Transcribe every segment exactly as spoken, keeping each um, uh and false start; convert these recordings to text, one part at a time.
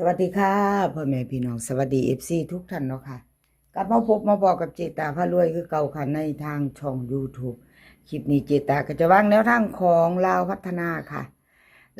สวัสดีค่ะ พ่อแม่พี่น้อง สวัสดี เอฟซี ทุกท่านเนาะค่ะ กลับมาพบมาพ้อกับเจตาพารวยคือเก่าค่ะ ในทางช่อง YouTube คลิปนี้เจตาก็จะวางแนวทางของลาวพัฒนาค่ะ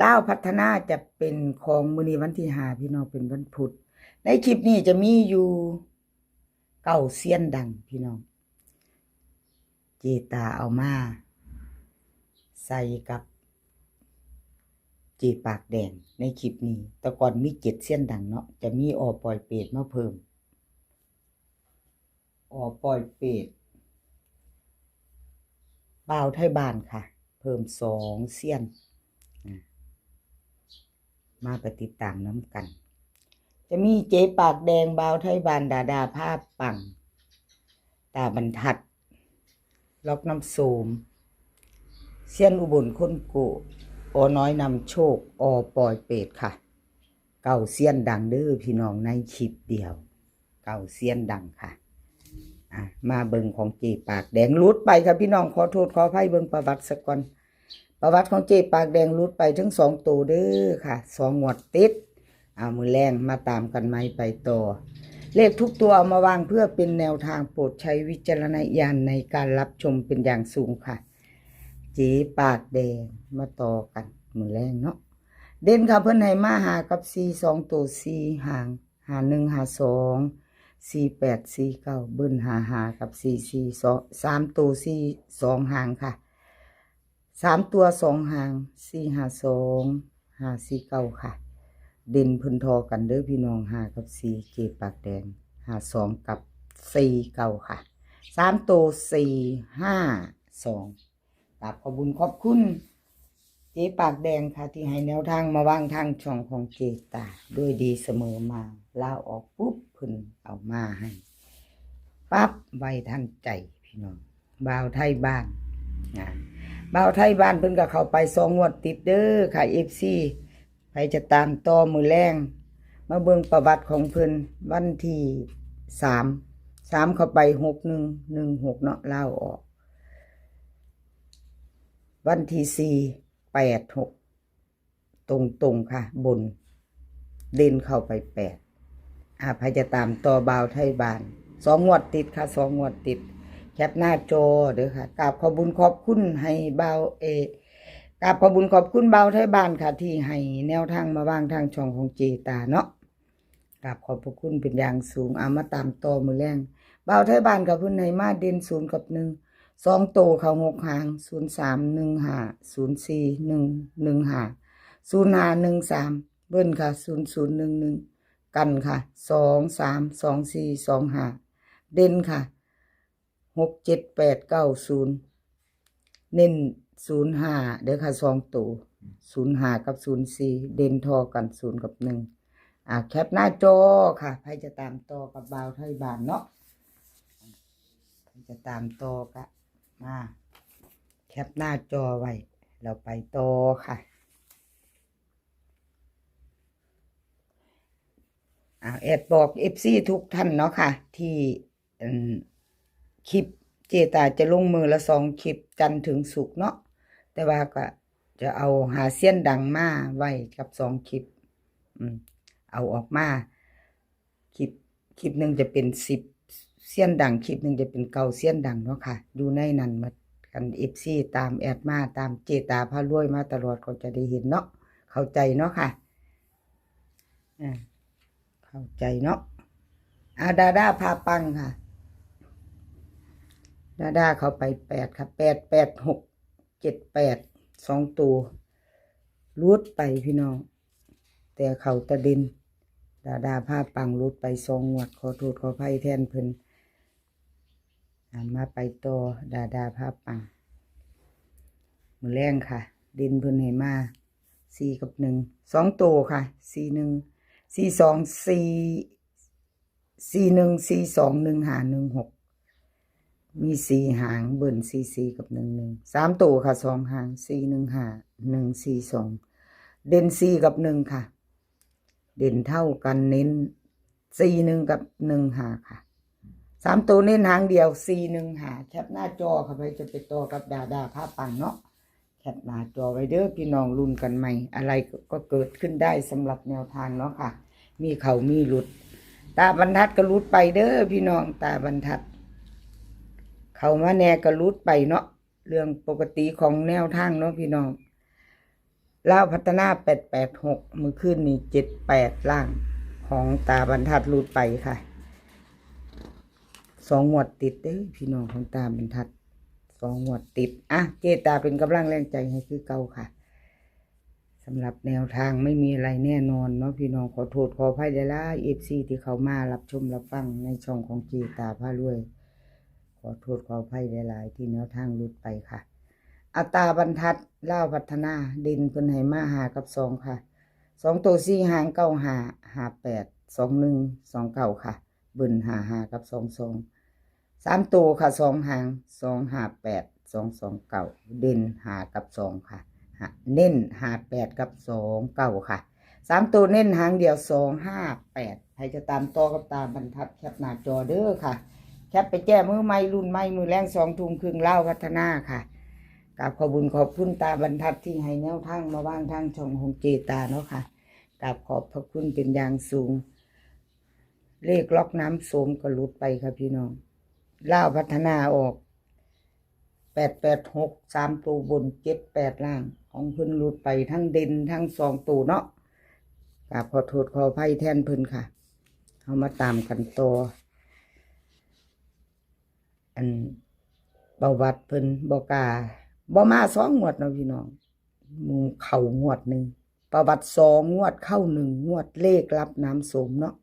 ลาวพัฒนาจะเป็นของมื้อนี้วันที่ห้า พี่น้อง เป็นวันพุธ ในคลิปนี้จะมีอยู่เก้าเซียนดังพี่น้อง เจตาเอามาใส่กับเจปากแดงในคลิปนี้ แต่ก่อนมีเจ็ดเซียนดังเนาะ จะมีอปอยเปตมาเพิ่ม อปอยเปต บ่าวไทบ้านค่ะ เพิ่มสองเซียน อ่ะ มาไปติดตามนำกัน จะมีเจปากแดง บ่าวไทบ้าน ดาดาพาปัง ตาบรรทัด ล็อกน้ำโสม เซียนอุบลคนกุ อน้อยนำโชค อปอยเปตค่ะ เก้าเซียนดังเด้อพี่น้อง ในคลิปเดียว เก้าเซียนดังค่ะ อ่ะ มาเบิ่งของเจปากแดง หลุดไปค่ะพี่น้อง ขอโทษขออภัย เบิ่งประวัติซะก่อน ประวัติของเจปากแดงหลุดไปทั้งสองตัวเด้อค่ะ สองงวดติด เอามื้อแลงมาตามกันใหม่ไปต่อ เลขทุกตัวเอามาวางเพื่อเป็นแนวทาง โปรดใช้วิจารณญาณในการรับชมเป็นอย่างสูงค่ะ เจปากแดงมาต่อกันมื้อแลงเนาะ เด่นค่ะ เพิ่นให้มาห้ากับสี่ สองตัวสี่หาง ห้าหนึ่ง ห้าสอง สี่แปด สี่เก้า เบิ้ลห้าห้ากับสี่สี่ สอง สามตัวสี่ สองหางค่ะ สามตัวสองหาง สี่ห้าสอง ห้าสี่เก้าค่ะ เด่นเพิ่นทอกันเด้อพี่น้อง ห้ากับสี่ เจปากแดง ห้าสองกับสี่เก้าค่ะ สามตัวสี่ห้าสอง กราบขอบบุญขอบคุณเจปากแดงค่ะ ที่ให้แนวทางมาวางทางช่องของเจตาด้วยดีเสมอมา ลาวออกปุ๊บเพิ่นเอามาให้ปั๊บ ไวทันใจพี่น้อง บ่าวไทบ้านนะ บ่าวไทบ้านเพิ่นก็เข้าไปสองงวดติดเด้อค่ะ เอฟซี ไผจะตามต่อมื้อแลง มาเบิ่งประวัติของเพิ่น วันที่สาม สามเข้าไป หกหนึ่ง หนึ่งหก เนาะ ลาวออก วันที่สี่ แปดหก ตรงๆค่ะ บน เด่นเข้าไปแปด อ่า ไผจะตามต่อ บ่าวไทบ้าน สองงวดติดค่ะ สองงวดติด แคปหน้าจอเด้อค่ะ กราบขอบบุญขอบคุณให้บ่าวเอ กราบขอบบุญขอบคุณบ่าวไทบ้านค่ะ ที่ให้แนวทางมาวางทางช่องของเจตาเนาะ กราบขอบพระคุณเป็นอย่างสูง เอามาตามต่อมื้อแลง บ่าวไทบ้านกับเพิ่นให้มาเด่นศูนย์กับหนึ่ง สองตัวเข้าหกหาง ศูนย์สาม หนึ่งห้า ศูนย์สี่ หนึ่ง หนึ่งห้า ศูนย์ห้า หนึ่งสาม เบิ้ลค่ะ ศูนย์ศูนย์ หนึ่งหนึ่ง กันค่ะ สองสาม สองสี่ สองห้า เด่นค่ะ หกเจ็ด แปดเก้า ศูนย์ เน้น ศูนย์ห้า เด้อค่ะ สองตัว ศูนย์ห้า กับ ศูนย์สี่ เด่นทอกัน ศูนย์ กับ หนึ่ง อ่า แคปหน้าจอค่ะ ไผจะตามต่อกับบ่าวไทบ้านเนาะ ไผจะตามต่อก็มา แคปหน้าจอไว้ เราไปต่อค่ะ อ่า แอดบอก เอฟซี ทุกท่านเนาะค่ะ ที่ อืม คลิปเจตาจะลงมื้อละสองคลิป จันทร์ถึงศุกร์เนาะ แต่ว่าก็จะเอาห้าเซียนดังมาไว้กับสองคลิป อืม เอาออกมา คลิป คลิปหนึ่งจะเป็นสิบเซียนดัง คลิปหนึ่งจะเป็นเก้าเซียนดังเนาะค่ะ อยู่ในนั้นหมด คัน เอฟซี ตามแอดมา ตามเจตาพารวยมาตลอดก็จะได้เห็นเนาะ เข้าใจเนาะค่ะ อ่า เข้าใจเนาะ อ่า ดาดาพาปังค่ะ ดาดาเข้าไปแปดค่ะ แปดแปดหก เจ็ดแปด สองตัว หลุดไปพี่น้อง แต่เข้าตะเด่น ดาดาพาปังหลุดไปสองงวด ขอโทษขออภัยแทนเพิ่น อ่า มาไปต่อ ดาดาพาปัง มื้อแลงค่ะ เด่นเพิ่นให้มา สี่กับหนึ่ง สองตัวค่ะ สี่หนึ่ง สี่สอง สี่ สี่หนึ่ง สี่สอง หนึ่งห้า หนึ่งหก มีสี่หาง เบิ้ล สี่สี่ กับ หนึ่งหนึ่ง สามตัวค่ะ สองหาง สี่หนึ่งห้า หนึ่งสี่สอง เด่น สี่ กับ หนึ่ง ค่ะ เด่นเท่ากัน เน้น สี่หนึ่ง กับ หนึ่งห้า ค่ะ สามตัวเน้นหางเดียว สี่หนึ่งห้า แคปหน้าจอค่ะ ไผจะไปต่อกับดาดาพาปังเนาะ แคปหน้าจอไว้เด้อพี่น้อง ลุ้นกันใหม่ อะไรก็เกิดขึ้นได้สำหรับแนวทางเนาะค่ะ มีเข้ามีหลุด ตาบรรทัดก็หลุดไปเด้อพี่น้อง ตาบรรทัด เข้ามาแน่ก็หลุดไปเนาะ เรื่องปกติของแนวทางเนาะพี่น้อง ลาวพัฒนา แปดแปดหก มื้อคืนนี้ เจ็ดแปด ล่าง ของตาบรรทัดหลุดไปค่ะ สองงวดติดเด้อพี่น้อง ของตาบรรทัด สองงวดติด อ่ะ เจตาเป็นกำลังแรงใจให้คือเก่าค่ะ สำหรับแนวทางไม่มีอะไรแน่นอนเนาะพี่น้อง ขอโทษขออภัยหลายๆ เอฟซี ที่เข้ามารับชมรับฟังในช่องของเจตาพารวย ขอโทษขออภัยหลายๆ ที่แนวทางหลุดไปค่ะ อัตราบรรทัดลาวพัฒนา เด่นเพิ่นให้มา ห้า กับ สอง ค่ะ สอง ตัว สี่ หาง เก้า ห้า ห้า แปด สอง หนึ่ง สอง เก้า ค่ะ เบิ้ล ห้า ห้า กับ สอง สอง สาม ตัวค่ะ สอง หาง สอง ห้า แปด สอง สอง เก้า เด่น ห้า กับ สอง ค่ะ เน้น ห้า แปด กับ สอง เก้า ค่ะ สาม ตัวเน้นหางเดียว สอง ห้า แปด ใครจะตามต่อกับตาบรรทัดแคปหน้าจอเด้อค่ะ แคปไปแก้มือใหม่รุ่นใหม่มื้อแลง สอง ทุ่มครึ่งลาวพัฒนาค่ะ กราบขอบบุญขอบคุณตาบรรทัดที่ให้แนวทางมาวางทางช่องของเจตาเนาะค่ะ กราบขอบพระคุณเป็นอย่างสูง เลขล็อกน้ำโสมก็หลุดไปค่ะพี่น้อง ลาวพัฒนาออก แปดแปดหก สาม ตัวบน เจ็ดแปด ล่าง ของเพิ่นหลุดไปทั้งเด่นทั้งสองตัวเนาะ กราบขอโทษขออภัยแทนเพิ่นค่ะ เอามาตามกันต่อ อันประวัติเพิ่นบ่กล้า บ่มาสองงวดเนาะพี่น้อง หมู่เข้างวดหนึ่ง ประวัติสองงวดเข้าหนึ่งงวด เลขลับน้ำโสมเนาะ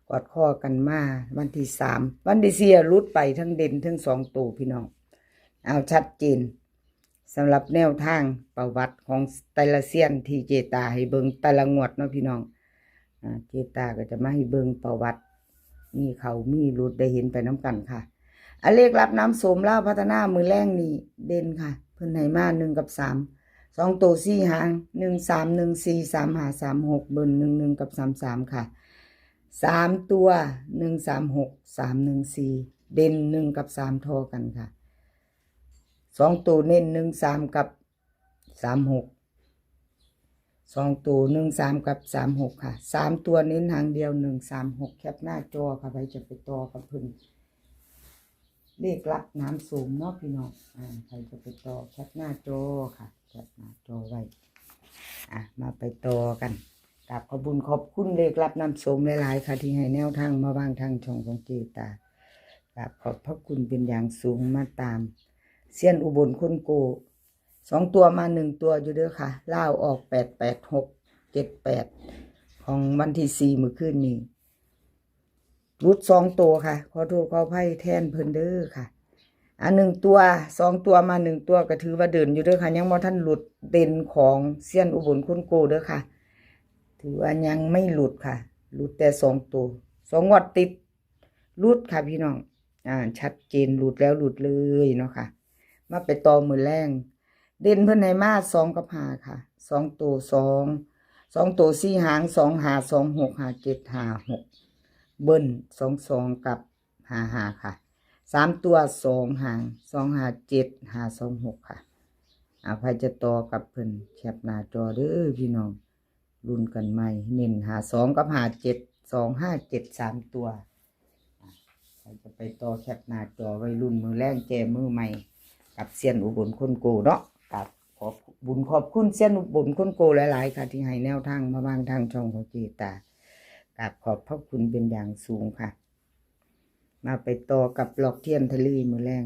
กอดคอกันมาวันที่สาม วันที่สี่หลุดไปทั้งเด่นทั้งสองตัวพี่น้อง เอาชัดเจน สำหรับแนวทางประวัติของแต่ละเซียนที่เจตาให้เบิ่งแต่ละงวดเนาะพี่น้อง อ่า เจตาก็จะมาให้เบิ่งประวัติ มีเข้ามีหลุดได้เห็นไปนำกันค่ะ อันเลขลับน้ำโสมลาวพัฒนามื้อแลงนี่เด่นค่ะ เพิ่นให้มา หนึ่ง กับ สาม สอง ตัว สี่ หาง หนึ่ง สาม หนึ่ง สี่ สาม ห้า สาม หก เบิ้ล หนึ่ง หนึ่ง กับ สาม สาม ค่ะ สาม ตัว หนึ่ง สาม หก สาม หนึ่ง สี่ เด่น หนึ่ง กับ สาม ทอกันค่ะ สอง ตัวเน้น หนึ่ง สาม กับ สาม หก สอง ตัว หนึ่ง สาม กับ สาม หก ค่ะ สาม ตัวเน้นหางเดียว หนึ่ง สาม หก แคปหน้าจอค่ะ ใครจะไปต่อกับเพิ่น เลขลับน้ำโสมเนาะพี่น้อง อ่า ใครจะไปต่อแคปหน้าจอค่ะ แคปหน้าจอไว้ อ่ะ มาไปต่อกัน กราบขอบบุญขอบคุณเลขลับน้ำโสมหลายๆ ค่ะ ที่ให้แนวทางมาวางทางช่องของเจตา กราบขอบพระคุณเป็นอย่างสูง มาตามเซียนอุบลคนโก สอง ตัวมาหนึ่งตัวอยู่เด้อค่ะ ลาวออก แปดแปดหก เจ็ดแปด ของวันที่สี่มื้อคืนนี้ หลุดสองตัวค่ะ ขอโทษขออภัยแทนเพิ่นเด้อค่ะ อันหนึ่งตัว สอง ตัวมาหนึ่งตัวก็ถือว่าเดินอยู่เด้อค่ะ ยังบ่ทันหลุด เด่นของเซียนอุบลคนโกเด้อค่ะ ถือว่ายังไม่หลุดค่ะ หลุดแต่สองตัว สองงวดติด หลุดค่ะพี่น้อง อ่า ชัดเจน หลุดแล้วหลุดเลยเนาะค่ะ มาไปต่อมื้อแลง เด่นเพิ่นให้มา สอง กับ ห้า ค่ะ สอง ตัว สอง สอง ตัว สี่ หาง สอง ห้า สอง หก ห้า เจ็ด ห้า หก เบิ้ล สอง สอง กับ ห้า ห้า ค่ะ สาม ตัว สอง หาง สอง ห้า เจ็ด ห้า สอง หก ค่ะ เอา ใครจะต่อกับเพิ่นแคปหน้าจอเด้อพี่น้อง รุ่นกันใหม่ เน้น ห้า สอง กับ ห้า เจ็ด สอง ห้า เจ็ด สาม ตัว อ่ะ ใครจะไปต่อแคปหน้าจอไว้รุ่นมื้อแลงแก้มือใหม่ กับเซียนอุบลคนโกเนาะ กราบขอบบุญขอบคุณเซียนอุบลคนโกหลายๆ ค่ะ ที่ให้แนวทางมาวางทางช่องของเจตา กราบขอบพระคุณเป็นอย่างสูงค่ะ มาไปต่อกับล็อกเทียนทะเลมื้อแลง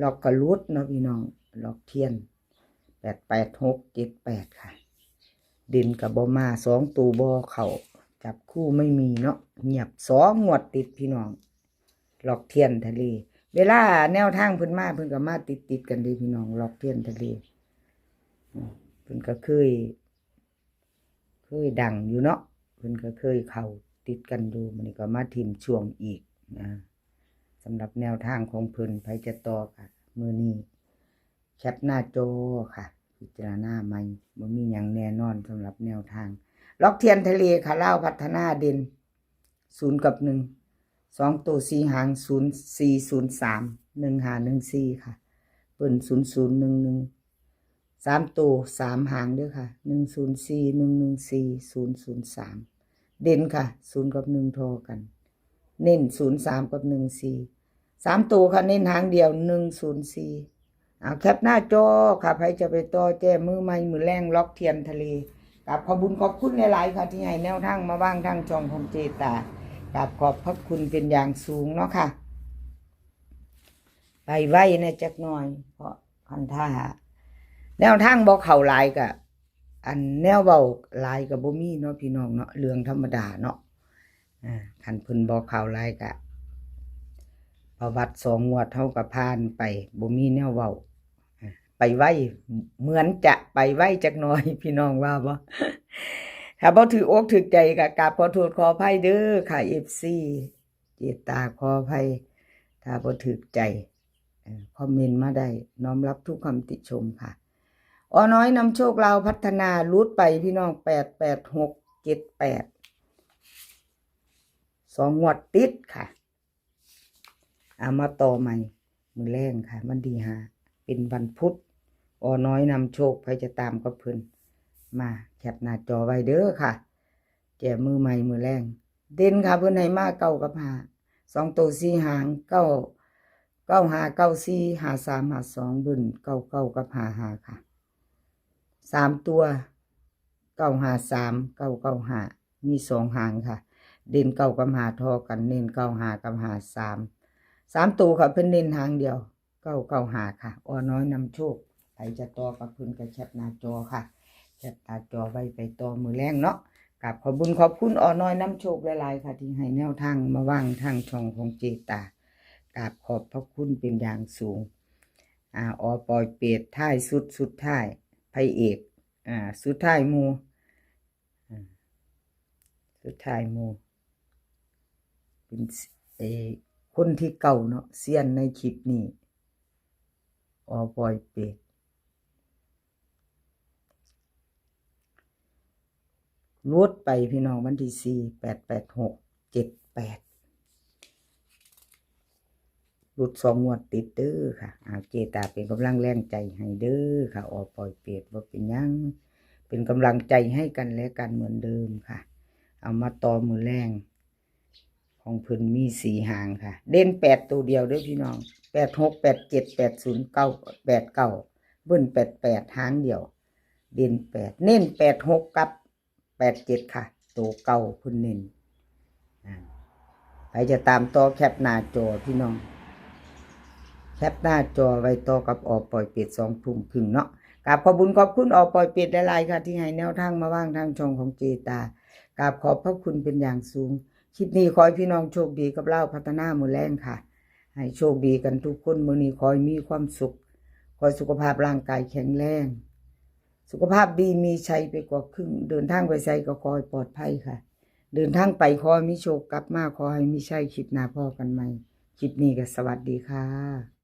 ล็อกกะหลุดเนาะพี่น้อง ล็อกเทียน แปดแปดหก เจ็ดแปด ค่ะ เด่นกับบ่มา สอง ตัวบ่เข้า จับคู่ไม่มีเนาะ เงียบสองงวดติดพี่น้อง ล็อกเทียนทะเล เวลาแนวทางเพิ่นมา เพิ่นก็มาติดๆ กันเด้พี่น้อง ล็อกเทียนทะเล อืม เพิ่นก็เคย เคยดังอยู่เนาะ เพิ่นก็เคยเข้าติดกันอยู่ มื้อนี้ก็มาถิ่มช่วงอีกนะ สำหรับแนวทางของเพิ่น ไผจะต่อค่ะ มื้อนี้แคปหน้าจอค่ะ พิจารณาใหม่ บ่มีหยังแน่นอนสำหรับแนวทาง ล็อกเทียนทะเลค่ะ ลาวพัฒนาเด่น ศูนย์ กับ หนึ่ง สอง ตัว สี่ หาง ศูนย์สี่ ศูนย์สาม หนึ่งห้า หนึ่งสี่ ค่ะ เปิ้น ศูนย์ศูนย์ หนึ่งหนึ่ง สาม ตัว สาม หางเด้อค่ะ หนึ่งศูนย์สี่ หนึ่งหนึ่งสี่ ศูนย์ศูนย์สาม เด่นค่ะ ศูนย์กับหนึ่งทอกัน เน้นศูนย์สามกับหนึ่งสี่ สามตัวค่ะ เน้นหางเดียว หนึ่งศูนย์สี่ เอาแคปหน้าจอค่ะ ใครจะไปต่อแจ้มือใหม่มือแรง ล็อกเทียนทะเล กราบขอบบุญขอบคุณหลายๆค่ะ ที่ให้แนวทางมาว่างทางช่องของเจตา กราบขอบพระคุณเป็นอย่างสูงเนาะค่ะ ไปไวแน่จักหน่อย เพราะคันถ้า แนวทางบ่เข้าหลายกะ อันแนวเว้าหลายกะบ่มีเนาะพี่น้องเนาะ เรื่องธรรมดาเนาะ อ่า คันเพิ่นบ่เข้าหลายกะ ประวัติสองงวดเฮากะผ่านไป บ่มีแนวเว้า อ่า ไปไว เหมือนจะไปไวจักหน่อย พี่น้องว่าบ่ ถ้าบ่ถืกอกถืกใจกะกราบขอโทษขออภัยเด้อค่ะ เอฟซี เจตาขออภัย ถ้าบ่ถืกใจ เอ่อ คอมเมนต์มาได้ น้อมรับทุกคำติชมค่ะ อ.น้อยนำโชค ลาวพัฒนา หลุดไปพี่น้อง แปดแปดหก เจ็ดแปด สองงวดติดค่ะ เอามาต่อใหม่ มื้อแรงค่ะ วันที่ห้า เป็นวันพุธ อ.น้อยนำโชค ใครจะตามกับเพิ่น มาแคปหน้าจอไว้เด้อค่ะ แจ้มือใหม่มื้อแรง เด่นค่ะ เพิ่นให้มาเก้ากับห้า สองตัวสี่หาง เก้า เก้าห้า เก้าสี่ ห้าสาม ห้าสอง เบิ้ล เก้าเก้า กับ ห้าห้า ค่ะ สามตัว เก้าห้าสาม เก้าเก้าห้า มีสองหางค่ะ เด่นเก้ากับห้าทอกัน เน้นเก้าห้ากับห้าสาม สามตัวค่ะ เพิ่นเน้นหางเดียว เก้าเก้าห้า ค่ะ อ.น้อยนำโชค ใครจะต่อกับเพิ่นกะแคปหน้าจอค่ะ แคปหน้าจอไว้ไปต่อมื้อแรงเนาะ กราบขอบบุญขอบคุณ อ.น้อยนำโชคหลายๆค่ะ ที่ให้แนวทางมาว่างทางช่องของเจตา กราบขอบพระคุณเป็นอย่างสูง อ่า อ.ปอยเปต ท้ายสุด สุดท้าย พระเอก อ่า สุดท้ายหมู่ อ่า สุดท้ายหมู่ เป็น เอ่อ คนที่เก้าเนาะ เซียนในคลิปนี้ อ.ปอยเปต หลุดไปพี่น้อง วันที่สี่ แปดแปดหก เจ็ดแปด หลุดสองงวดติดเด้อค่ะ เอาเจตาเป็นกำลังแรงใจให้เด้อค่ะ อ.ปอยเปต บ่เป็นหยัง เป็นกำลังใจให้กันและกันเหมือนเดิมค่ะ เอามาต่อมื้อแรง ของเพิ่นมีสี่หางค่ะ เด่นแปดตัวเดียวเด้อพี่น้อง แปดหก แปดเจ็ด แปดศูนย์ เก้า แปดเก้า เบิ้ล แปดแปด หางเดียว เด่นแปด เน้นแปดหกกับแปดเจ็ดค่ะ ตัวเก่าเพิ่นเน้น อ่า ใครจะตามต่อแคปหน้าจอพี่น้อง แคปหน้าจอไว้ต่อกับ อ.ปอยเปต สองทุ่มครึ่งเนาะ กราบขอบบุญขอบคุณ อ.ปอยเปต หลายๆค่ะ ที่ให้แนวทางมาว่างทางช่องของเจตา กราบขอบพระคุณเป็นอย่างสูง คลิปนี้ขอให้พี่น้องโชคดีกับลาวพัฒนามื้อแรงค่ะ ให้โชคดีกันทุกคน มื้อนี้ขอให้มีความสุข ขอให้สุขภาพร่างกายแข็งแรง สุขภาพดีมีชัยไปกว่าครึ่ง เดินทางไปไสก็ขอให้ปลอดภัยค่ะ เดินทางไปขอให้มีโชค กลับมาขอให้มีชัย คลิปหน้าพ้อกันใหม่ คลิปนี้ก็สวัสดีค่ะ